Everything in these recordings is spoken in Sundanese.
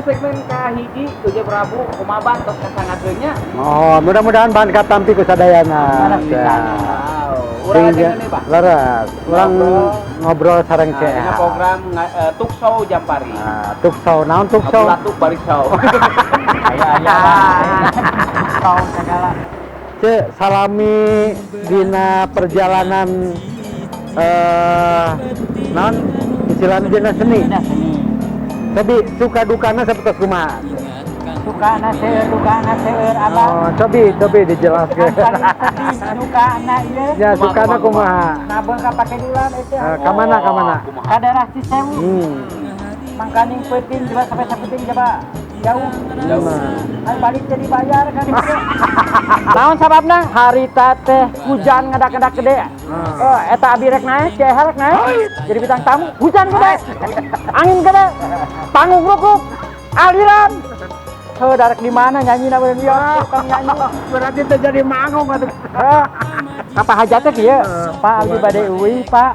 Segmen kahiji Uje Prabu, kumaha, Bah, tos kasanggakeun nya? Oh, mudah-mudahan bahan katampi ku sadayana. Leres pisan. Wow. Urang aja nih, Pak. Leres. Urang Ngobrol. Ngobrol sareng Nah, CH. dina program Talkshow Jampari. Nah, talkshow, naon talkshow? Abulatuk balik show. Aya aya. Kau segala. Ce, salami dina perjalanan naon istilahnya dina seni. Dina seni. Tapi suka dukana seperti kumaha? Sukana seueur, dukana seueur, Abah. Oh, cobi cobi dijelaskeun. Kan paling sedih dukana ieu. Ya, sukana kumaha? Nabung ka pake dulan itu. Eh, kamana kamana? Kumaha? Ka daerah Cisewu. Mangkaning peuting coba sampai saeutik coba jauh. Jauh. Ayo balik jadi bayar kan itu. Naon sababna? Harita teh hujan ngadak-ngadak gede. Oh, eta abi rek naik, Ceu Eha rek naik. Jadi bintang tamu, hujan gede. Angin gede. Panggung rukuk. Aliran. Heuh, darek di mana nyanyi na beun ieu tukang nyanyi. Berarti terjadi manggung atuh. Heuh. Apa hajatnya kieu? Pak, abdi bade uih, Pak.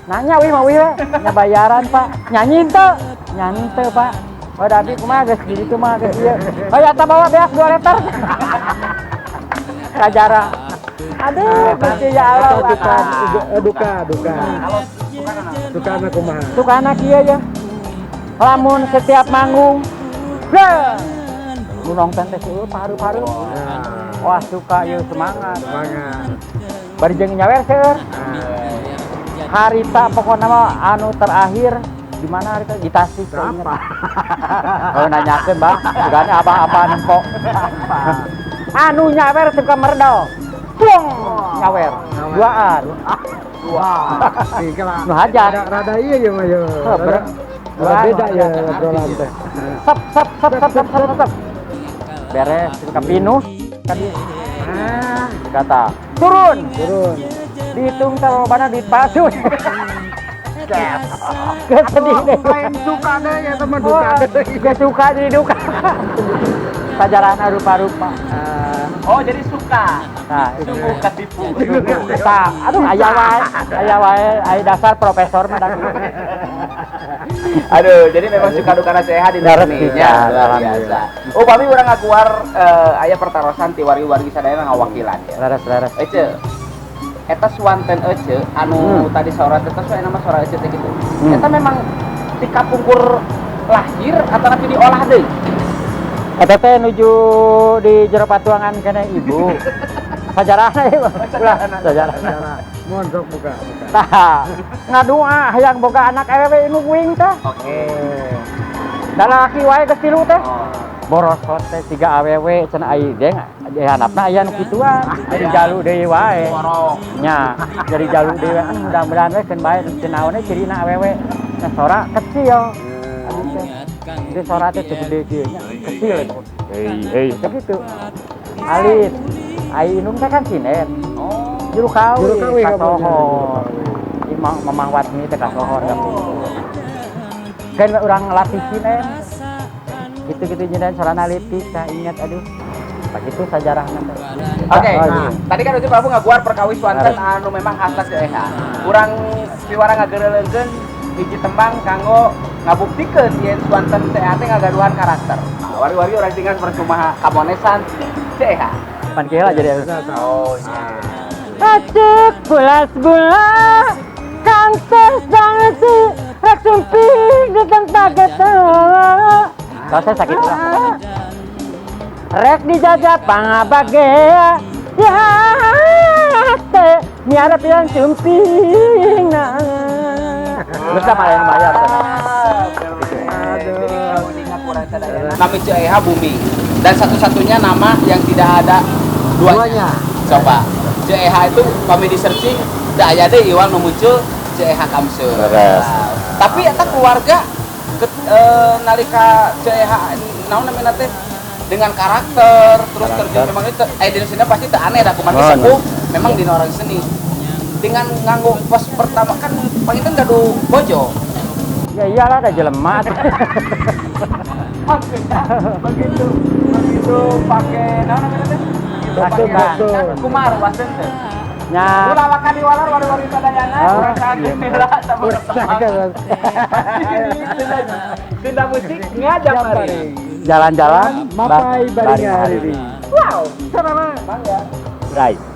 Nanya uih mah uih we. Nya bayaran, Pak. Nyanyi teu? Nyanyi teu, Pak. Oh, da abi kumaha geus kitu mah geus ieu. Oh ya, eta bawa beas 2 liter. Kajara. Aduh, Gusti ya Allah. Duka, duka, duka. Kalau sukana naon? Sukana kumaha? Sukana kieu ya. Lamun setiap manggung, bleh. Nu nonton teh seueur paru-paru. Nah, Wah, suka ieu semangat. Semangat. Bari jeung nyawer seueur. Harita pokoknya mah anu terakhir di mana harita di Tasik saya ingat. Apa? Oh, nanyakeun, Bang. Sugane apa-apa nempo. Anu nyawer teu ka meredol. Plong nyawer. Duaan. Wah, Nu hajat. Rada, rada iya ya mah ya. Heuh, Rada beda ya Duaan. Obrolan teh. Sep sep sep sep sep sep sep. Beres ka pinus tadi. Ah, Kata turun. Turun. Dihitung lobana duit palsu. Geus sedih deh. Lain suka deh ya teman duka deh. Gak suka jadi duka. Sajarahna rupa-rupa. Oh, jadi suka. Nah, itu. Sungguh ketipu. Tah, aduh aya wae, aya wae, aya dasar profesor mah dah. Aduh, jadi memang suka dukana sehat di Leres seni pisan, nya, luar alhamdulillah. biasa. Oh, pami urang ngaguar aya pertarosan ti wargi-wargi sadaya ngawakilan ya. Leres leres. Ece. Eta swanten Ece anu tadi sora teh tos nama sora Ece teh gitu. Eta memang ti kapungkur lahir atau nanti diolah deui? Eta teh nuju di jero patuangan kene ibu. Sajarahna ieu. Ulah sajarahna. Mohon sok buka, buka. Tah, ngadua hayang boga anak awewe nu kuing teh. Oke. Da lalaki wae geus tilu teh. Oh. Borosot teh siga awewe cenah ai deng di handapna aya nu kituan. Jadi jalu deui wae. Borok. Nya, jadi jalu deui wae. Mudah-mudahan we keun bae teu naon we cirina awewe. Nah, sora kecil. Abi teh. Jadi sora teh teu gede kieu nya, kecil eta. Hei, hei, begitu. Alit. Ai indung teh kan sinden. Oh. Juru kawi, Juru kawi kasohor. Imah Mamang Watmi teh kasohor kan. Kan urang latih sinden. Gitu-gitu nyedan sorana leutik tah ingat aduh. Begitu sajarahna teh. Oke, Oh, nah, iya. tadi kan Uci Prabu ngaguar perkawis swanten anu memang khasna Ceu Eha. Urang piwarang ngageureuleungkeun hiji tembang kanggo ngabuktikeun yen swanten Ceu Eha teh ngagaduhan karakter. Nah, wari-wari urang tinggal perkumaha kamonesan ti Ceu Eha. Pan kieu lah jadi. Oh iya. Acuk bulas bulas kang sangsi rek sumping di tempat. Kalau saya sakit lah. Rek dijajah pangabagea ya teh miarap yang sumping nah. Terus sama yang bayar. Aduh. Jadi kauninga kurang sadayana. Nami Ceu Eha booming dan satu-satunya nama yang tidak ada duanya. Duanya. Coba Ceu Eha itu kami di searching teu aya deui iwal nu muncul Ceu Eha Kamsun. Beres. Wow. Tapi eta keluarga ke, nalika Ceu Eha naon namanya teh dengan karakter terus Karakter. terjun memang itu di sini pasti teu aneh dah kumaha Oh, sepuh memang di orang seni dengan nganggo pos pertama kan panginten gaduh bojo. Ya iyalah ada jelema. Maksudnya begitu begitu pakai naon namanya teh, begitu Pakai pakai kostum. Kan kumaha ruaseun teh? Nya. Ulah waka diwaler wari-wari sadayana, Ah, urang saha sama Usaha. Sunda musik ngajak mari. Jalan-jalan Mapai bari bari ngariri. Wow, sama mangga. Right.